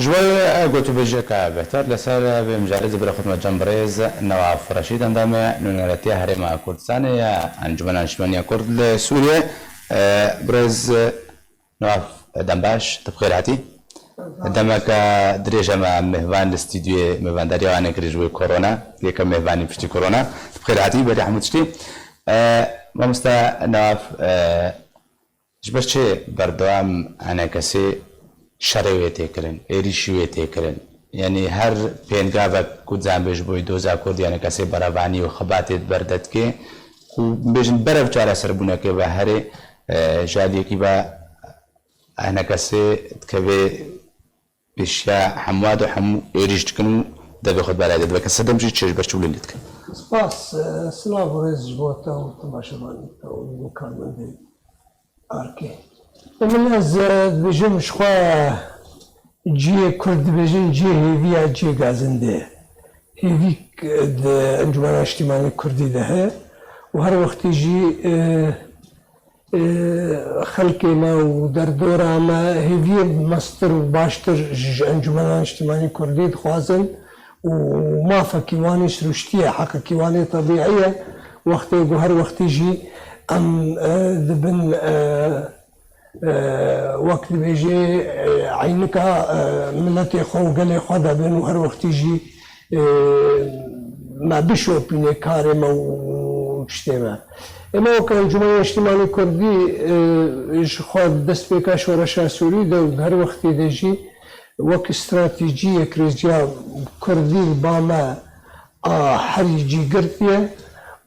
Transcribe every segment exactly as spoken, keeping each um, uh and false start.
Ji bo gotûbêjiyeke bêhtir li ser vê mijarê zî bi rê xwe dime cem birêz Newaf Reşîd, endamê Nûneretiya Herêma Kurdistanê ya Encûmena Niştimanî ya Kurd li Sûriyê. Birêz Newaf, dem baş, tu bi xêr hatî. Demeke dirêj e me mêvan li stûdyoyê mêvandariya wan nekirî ji bo korona, yekem mêvanî piştî korona. Tu bi xêr hatî, berî hemû tiştî. Mamoste Newaf, Ji ber çi berdewam enekesê şerê wê tê kirin, êrîşî wê tê kirin? Yanî her pêngavek ku dizan bê ji bo doza Kurdî enekesê berevanî û xebatê di ber de dike ku bêjin berev çareserbûnekê ve herê, e, ji aliyekî ve enekesê dikeve pêşiya hemûa de hemû êrîş dikin û devê xwe di berê de dibe. Ke sedem jî çêj ber çi wile lê dikin. Spas, e, silav û rêz ji bo te û temaşevanê te û karmendê Arkê. Min ez, e, dibêjim ji xwe cihê Kurd dibêjin cihê hêviya cihê gazindê. Hêvîk, e, di Encûmena Niştimanî Kurdî de heye û her wextî jî, e, e, xelkê me û derdora me hêviyê mestir û baştir ji Encûmena Niştimanî Kurdî dixwazin û mafekî wan î siruştî ye, heqekî wan ê tebîî ye. Wextê ku her wextî jî em, e, dibin, e, e, wek dibêjê, e, eynika, e, miletê xwe û gelê xwe de bin û her wextî jî, e, me bişopîne karê me û tiştê me. Ême wek Encûmena Niştimanî Kurdî, e, ji xwe destpêka şoreşa Sûrî de û her wextî de jî wek stratejî yekrêziya Kurdî li ba me a herî cîgirtî ye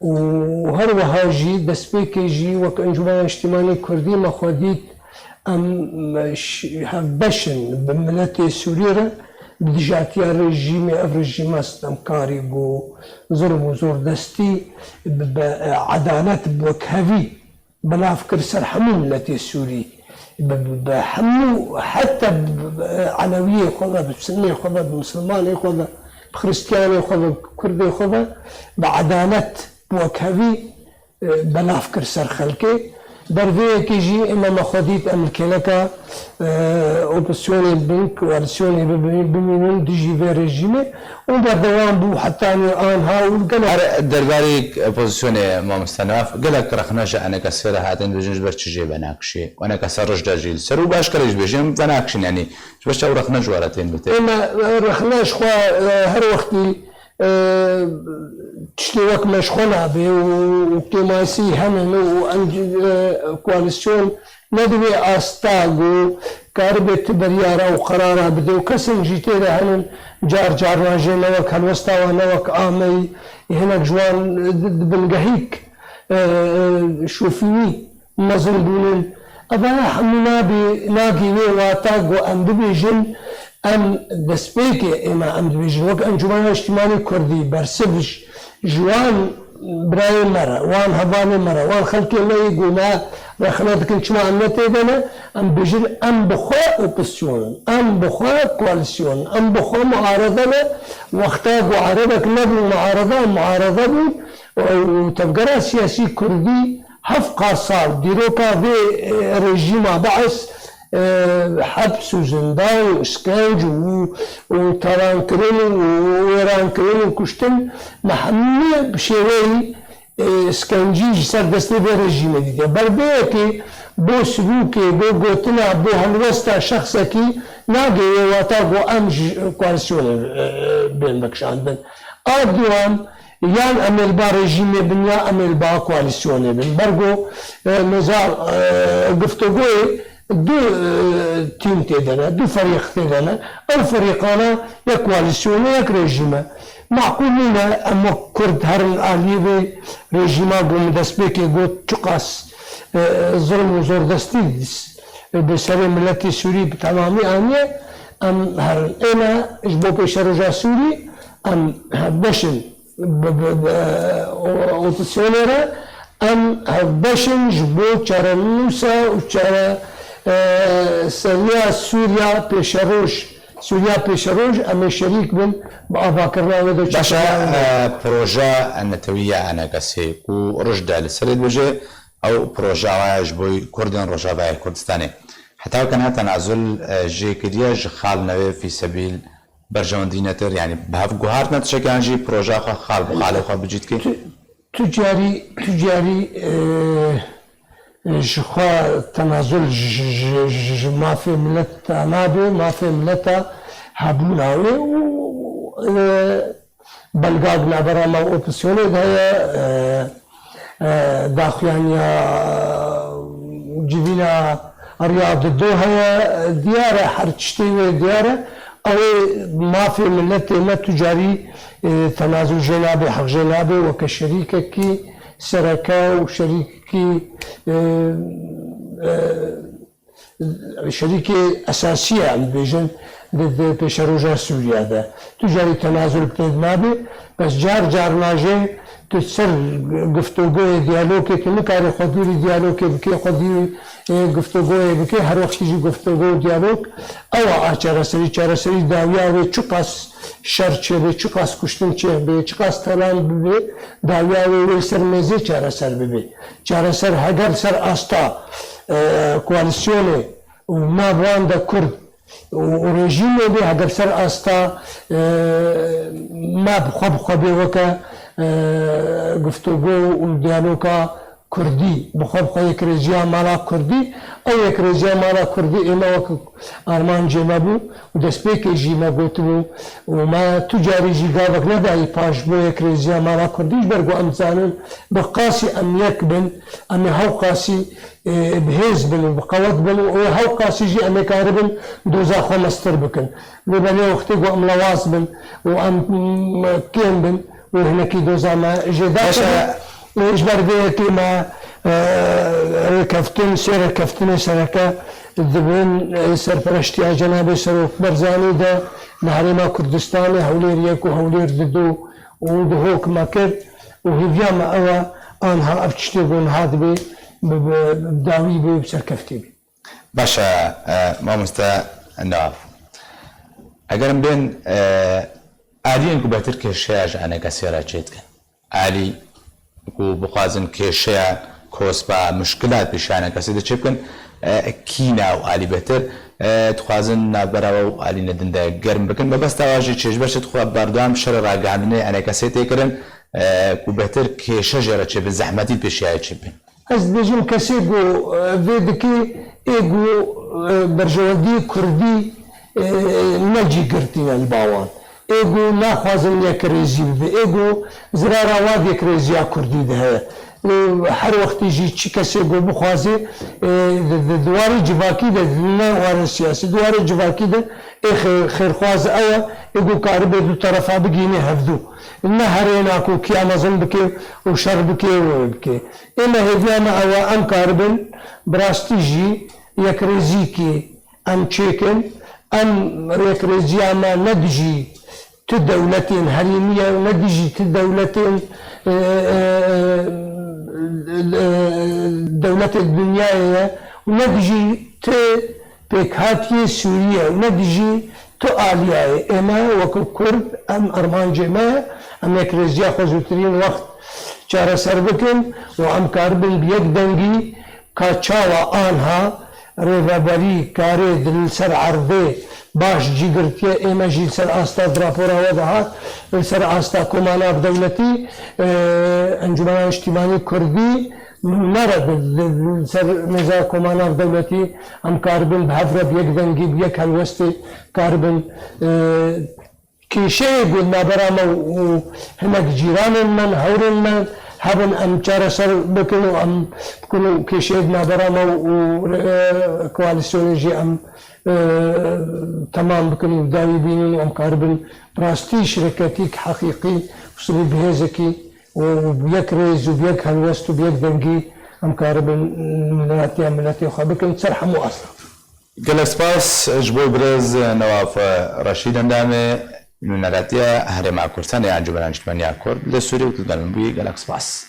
û her wiha jî destpêkê jî wek Encûmena Niştimanî Kurdî me xwe dît em ş-, hevbeş in bi miletê Sûrî re, bi dijatiya rejîmê, ev rejîma sitemkarî bû, zilm û zordestî bi, bi, e, edalet bi wekhevî belav kir ser hemû miletê Sûrî. Bi, bi, bi hemû, heta bi, bi, bi Elewiyê xwe ve, bi Sinnê xwe ve, bi Misilmanê xwe ve, bi Xiristiyanê xwe ve, bi Kurdê xwe ve, bi edalet, bi wekhevî, e, belav kir ser xelkê. Ber vê yekê jî ême me xwe dît em li kêleka, e, opozisyonê bin, koalîsyonê bi, bi, bimînin dijî vê rejîmê. û berdewam bû hetanî anha û gelek. Her derbarê opozisyonê, mamoste Newaf, gelek rexne ji enekesê re hatin dibêjin ji ber çi jê venakişê. Û enekese Rojda jî li ser û başkerê jî dibêjin venakişin, yanî ji ber çi ew rexne ji we re tên bite. Ême, e, rexne ji xwe, e, her wextî, e, tiştê wek me ji xwe nabe û, û kêmasî hene û em, e, koalîsyon ne di wê asta ku karibe tu beryara û qerara bide û kesên jî tê de henin, car car wan jê ne wek helwesta wan, ne wek ameyî, hinek ji wan di, di bingehîk, e, e, şofînî mezin bûnin. Eva hemû nabê, nagî wê wata ku em bibêjin, em destpêkê ême em dibêjin. Wek Encûmena Niştimanî Kurdî bersiv ji ji wan birayê me re, wan hevalê me re, wan xelkê me yê ku me rexne dikin, çima em ne tê de ne? Em bêjin, em bi xwe opozisyon in, em bi xwe koalîsyon in, em bi xwe muarede ne. Wexta ku erebek nebû muarede, em muarede bûn û tevgera siyasî kurdî heft qasal dîroka vê, e, rejîma Beis e, heps û zindan û îşkenc û, û talankirin û wêrankirin û kuştin, me hemû bi şêweyî, e, îşkencî ji ser destê vê rejîmê dîtiye. Ber vê yekê bo silûkê, bo gotina, bo helwesta şexsekî nagê wê wata ku em ji koalîsyonê, e, bên vekişandin. A duan, Yan em ê li ba rejîmê bin ya em ê li ba koalîsyonê bin. Ber ku, e, nizam, e, giftogoyê du, e, tîm tê de ne, du ferîq tê de ne. Ew ferîqana yek koalîsyonê, yek rejîm e. Maqûl nîne em wek Kurd herin aliyê vê rejîma ku min destpêkê got çiqas, e, zilm û zordestî, e, bi serê miletê Sûrî bi temamî aniye, em herin. Ême ji bo pêşeroja Sûrî em hevbeş in. bi, bi, bi, o-, opozîsyonê re em hevbeş in ji bo çarenûsa û çare, e, seriya Sûriya pêşeroj, Sûriya pêşeroj em ê şerîk bin bi avakirina wê de. Baş e, çarenûsa. E, proje netewî ya enekesê ku Rojda li serê dibêje, ew proje waya ji bo Kurdên Rojavayê Kurdistanê. Heta weke niha tenazul, e, jê kiriye ji xal newê fîsebîl berjewendî netir, yanî bi hev guhartine tiştekiyan jî projeya xwe xal bi xalê xwe bicî dike? Tu, tu carî, tu carî, e, e, ji xwe tenazul ji, ji, ji, ji mafê mileta nabe, mafê mileta hebûna wê û, e, belga di navbera me û opozîsyonê de heye, e, e, daxuyaniya civîna riya dido heye, diyar e, her tiştê wê diyar e. Ew ê mafê miletê me tu carî, e, tenazul jê nabe, heq jê nabe, weke şerîkekî sereke û şerîkekî, e, e, şerîkê esasî ye, em dibêjin, di, di pêşeroja Sûriye de. Tu carî tenazul bi tê de nabe, bes car carna jê tu ser giftogoyê, diyalogê, tu nikarî xwe dûrî diyalogê bikê, xwe dûrî, e, giftogoyê bikê, her wextî jî giftogo û diyalog ew a çareserî, çareserî dawiya wê çiqas şer çêbe, çiqas kuştin çêbe, çiqas telan bibe, dawiya wê wê ser mêzê çareser bibe. Çareser heger ser asta, e, koalîsyonê û nav wan de Kurd û, û rejîmê bê, heger ser asta, e, me bi xwe bi xwe bê weke, e, giftogo û diyaloga Kurdî, bi xwe bi xwe yekrêziya mala Kurdî, ew yekrêziya mala Kurdî ê me weke armancê me bû û destpêkê jî me gotibû û me tu carî jî gavek nedayî paş bo yekrêziya mala Kurdî, ji ber ku em dizanin bi qasî em yek bin, em ê hewqasî, e, bi hêz bin û bi qewet bin û ê hewqasî jî em ê karibin doza xwe mestir bikin. Lê belê wextê ku em lewaz bin û em, m, kêm bin û hinekî doza me jê Baş e. dakeve. Û ji ber vê yekê me, e, rêkeftin, sê rêkeftinê sereke di bin, e, serpereştiya Cenabê Serok Barzanî de li Herêma Kurdistanê Hewlêr yek û Hewlêr dido û Duhok me kir û hêviya me ew e, anha ev tiştê ku niha dibe bi, bi, bi dawî bê, bi serkeftî bê. Baş e, e, mamoste Newaf. Eger em bên, e, aliyên ku betir kêşeya ji enekesê re çêdikin, alî ku bixwazin kêşeya, kospa, muşkilat bi ji enekesê de çêbikin, e, kî ne ew alî betir, e, dixwazin navbera we û alî nedin de germ bikin. Mebesta we jî çi ye? Ji ber çi dixwe berdewam şerê ragihandinê enekesê tê kirin, e, ku betir kêşe jê re çêbin, zehmetî pêşiyayê çêbin? Ez dibêjim kesê ku, e, vê dikê, ê ku, e, berjewendiyê kurdî, e, ne cîgirtî ne li ba wan. Ê ku naxwazin yekrêzî bibe. Ê ku zirara wan yekrêziya kurdî de heye. E, her wextî jî çi kesê ku bixwaze, e, di, di, di warê civakî de, ne warê siyasî, di warê civakî de ê xê-, xêrxwaz ew e, ê ku karibe du terefa bigihîne hevdu. Ne herêna ku kiya mezin bike û şer bike û wê bike. Ê me hêviya me ew e, em karibin bi rastî jî yekrêzîkî em çêkin. Em yekrêziya me ne dijî tu dewletên herêmî ye û ne dijî tu dewletên, e, e, e, e, dewletê dinyayê ye û ne dijî tu pêkhatiyê Sûriyê û ne dijî tu aliyayê. Ê me wekî Kurd, em armancê me ye, em yekrêziya xwe zûtirîn wext çareser bikin û em karibin bi yek dengî ka çawa anha rêveberî karê di li ser erdê baş cî girtiye, ê me jî li ser asta di rapora we de hat, li ser asta koma navdewletî, e, Encûmena Niştîmanî Kurdî, Nere di, di, di ser mêza koma navdewletî em karibin bi hev re bi yek dengî, bi yek helwestê karibin, e, kêşeyê ku navbera me û hinek cîranên me, hewrên me hebin, em çareser bikin û em bikin û kêşeyê di navbera me û, e, koalîsyonê jî em, e, temam bikin û dawî bînin û em karibin bi rastî şireketîk heqîqî û sibî bi hêzekî û bi yek rêz û bi yek helwest û bi yek dengî em karibin nûneratiya miletê xwe bikin ser hemû asta. Gelek spas ji bo birêz Newaf Reşîd, endamê nûneratiya Herêma Kurdistanê ya Encûmena Niştimaniya Kurd li Sûrî û tu li gel min bûyî. Gelek spas.